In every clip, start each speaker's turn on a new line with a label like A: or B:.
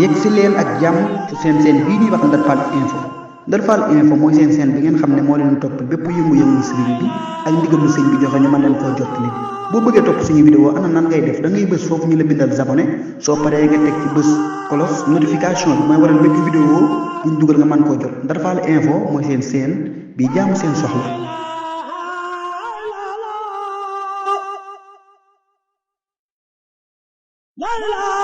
A: yegg si leen ak jàmm ci seen bii di wax Ndar Fall info Ndar Fall info mooy seen bi ngeen xam ne moo leen topp bépp yëngu-yëngu sëriñ bi ak ndigalu sëñ bi joxe ñu mën leen koo jottali boo bëggee topp suñu vidéo ana nan ngay def da ngay bës foofu ñu la bindal abonné soo paree nga teg ci bës kolos notification bi mooy waral bépp vidéo buñ dugal nga mën koo jot Ndar Fall info mooy seen bi jaamu seen soxla.
B: La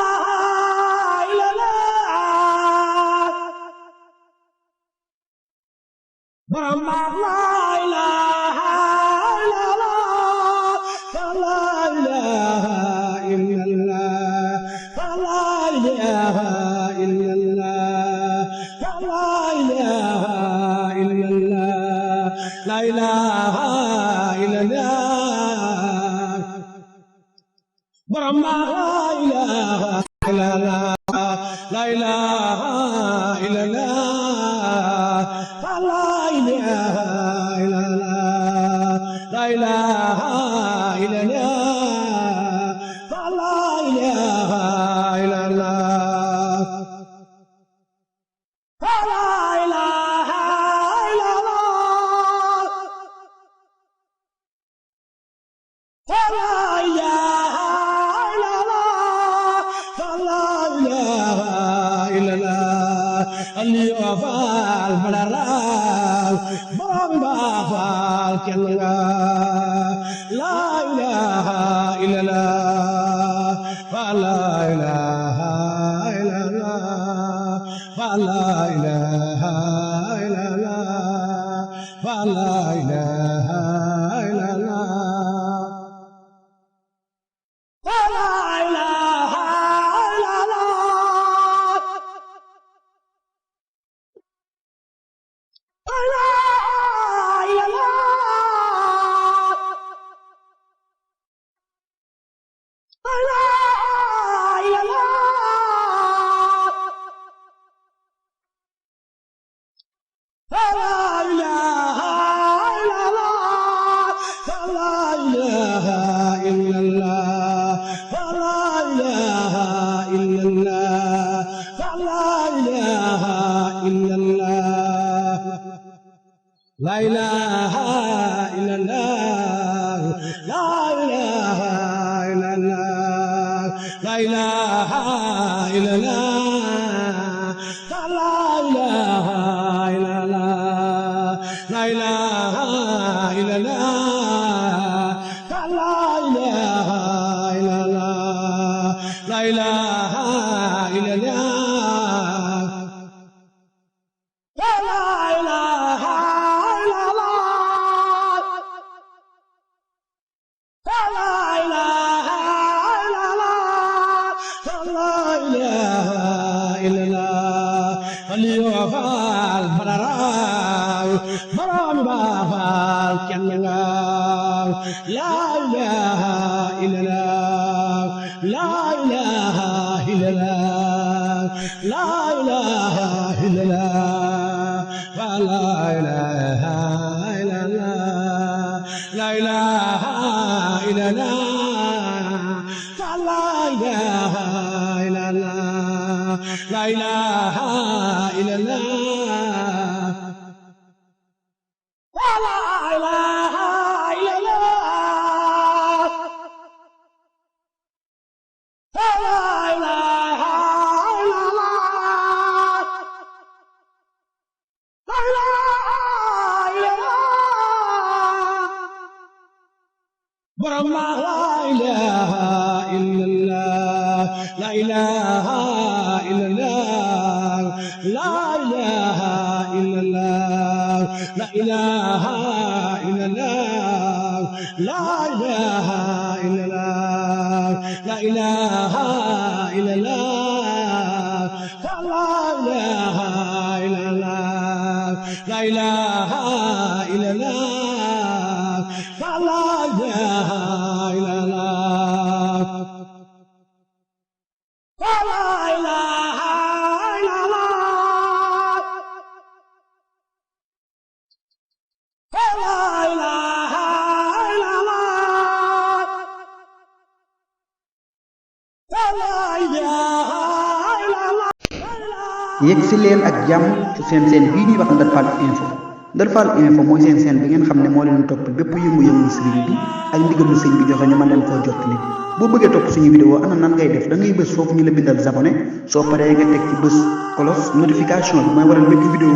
A: yegg si leen ak jàmm ci seen bii ñuy wax Ndar Fall info Ndar Fall info mooy seen bi ngeen xam ne moo leen topp bépp yëngu-yëngu sëriñ bi ak ndigalu sëñ bi joxe ñu mën leen koo jottali boo bëggee topp suñu vidéo ana nan ngay def da ngay bës foofu ñu la bindal abonné soo paree nga teg ci bës cloche notification bi mooy waral bépp vidéo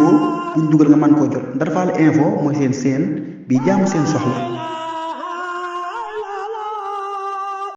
A: buñ dugal nga mën koo jot Ndar Fall info mooy seen bi jaamu seen soxla